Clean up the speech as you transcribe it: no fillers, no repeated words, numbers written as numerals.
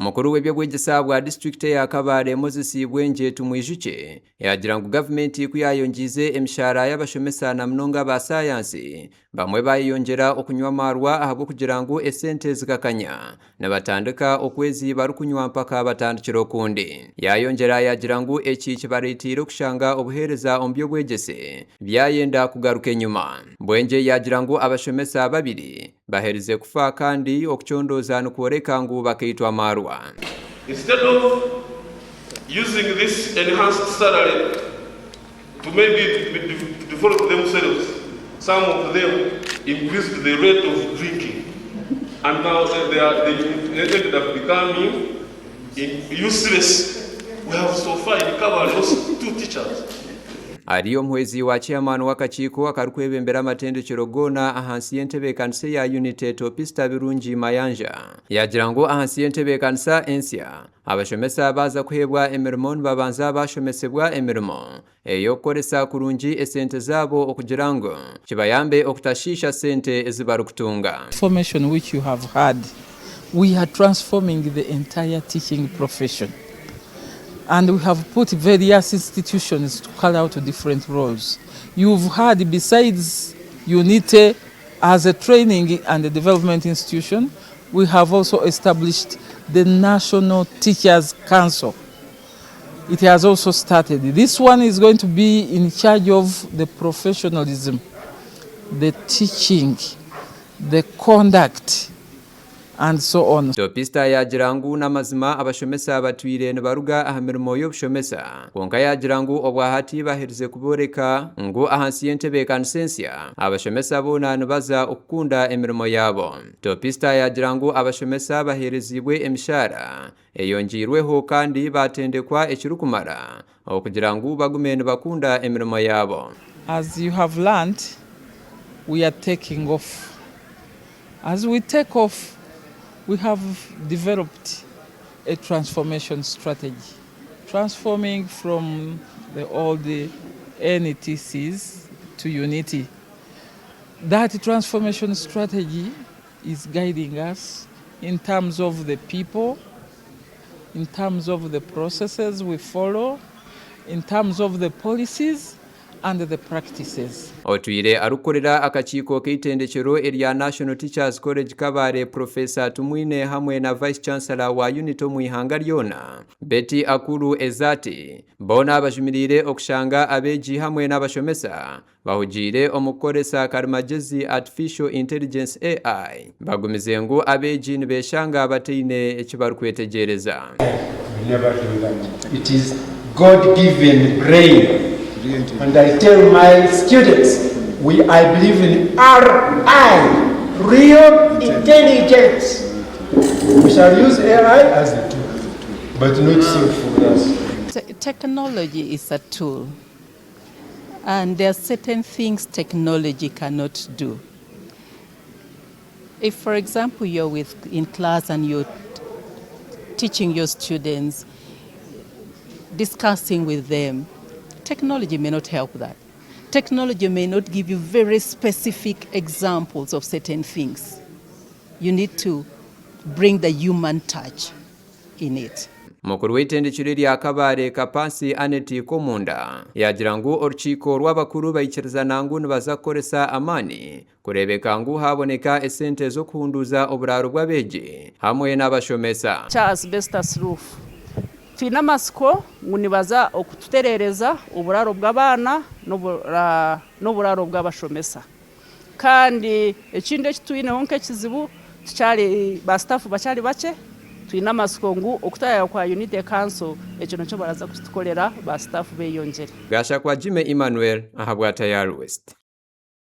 Mukuru w'eby'obwegyesa bwa disiturikiti eya Kabale, Moses Bwengye Tumwijukye yaagira ngu gavumenti ku yaayongyeize emishaara y'abashomesa na munonga aba saayansi, bamwe baayeyongyera okunywa amaarwa ahabw'okugira ngu esente zikakanya nibatandika okwezi barikunywa mpaka batandikire okundi. Yaayongyera yaagira ngu eki kibareeteire okushanga obuheereza omu by'obwegyese byayenda kugaruka enyima. Bwengye yaagira ngu abashomesa babiri Baherize kufa kandi okucondooza nikworeka ngu bakaitwa amaarwa. Instead of using this enhanced salary to maybe to develop themselves, some of them increased the rate of drinking and now they are they ended up becoming useless. We have so far in Kabale lost two teachers. Ari omuhwezi wa chairman w'akakiiko akarikwebembera amatendekyero goona ahansi y'entebeekanisa eya Unity Topista Birungi Mayanja yaagira ngu ahansi y'entebeekanisa ensya, abashomesa baaza kuheebwa emirimo nibabanza baashomesibwa emirimo ey'okukoresa kurungi esente zaabo okugira ngu kibayambe okutashiisha sente ezi barikutunga. Information which you have heard, we are transforming the entire teaching profession and we have put various institutions to carry out different roles. You've heard besides UNITE as a training and a development institution, we have also established the National Teachers Council. It has also started. This one is going to be in charge of the professionalism, the teaching, the conduct and so on. Topista yaagira ngu n'amazima abashomesa batwire nibaruga aha mirimo y'obushomesa kwonka yaagira ngu obwahati baherize kuboreka ngu ahansi y'entebeekanisa ensya abashomesa boona nibaza okukunda emirimo yaabo. Topista yaagira ngu abashomesa baheereziibwe emishaara eyongyeirweho kandi baatendekwa ekirikumara okugira ngu bagume nibakunda emirimo yaabo. As you have learnt, we are taking off. As we take off, we have developed a transformation strategy, transforming from the old NTCs to Unity. That transformation strategy is guiding us in terms of the people, in terms of the processes we follow, in terms of the policies and the practices. Otwire arikukorera akakiiko k'eitendekyero erya National Teachers College Kabale, Professor Tumwine hamwe na Vice Chancellor wa Unity omu ihanga ryona, Betty Akulu Ezati, boona bajumiriire okushanga abeegi hamwe n'abashomesa Bahugiire omu kukoresa karimagyezi, Artificial Intelligence, AI, bagumize ngu abeegi nibeshanga bataine eki barikwetegyereza. We never do that. It is God given brain and I tell my students we I believe in RI, real intelligence. We shall use AI as a tool but not solve for us. Technology is a tool. And there are certain things technology cannot do. If, for example, you're with, in class and you're teaching your students, discussing with them, technology may not help that. Technology may not give you very specific examples of certain things. You need to bring the human touch in it. Mukuru w'eitendekyero erya Kabale, Kapansi Annet Komunda yaagira ngu orukiiko rw'abakuru baikirizana ngu nibaza kukoresa amaani kureebeka ngu haaboneka esente z'okuhunduuza oburaaro bw'abeegi hamwe n'abashomesa. Kya asbestos roof. Twine amatsiko ngu nibaza okututereereza oburaaro bw'abaana n'oburaaro bw'abashomesa. Kandi ekindi eki twineho nk'ekizibu tukyari ba sitaafu bakyari bakye, twine amatsiko ngu okutaayaaya kwa Unity Council ekyo nakyo baraza kukitukorera ba sitaafu beyongyere. Gashakwa Jimmy Emmanuel ahabwa Tayari West.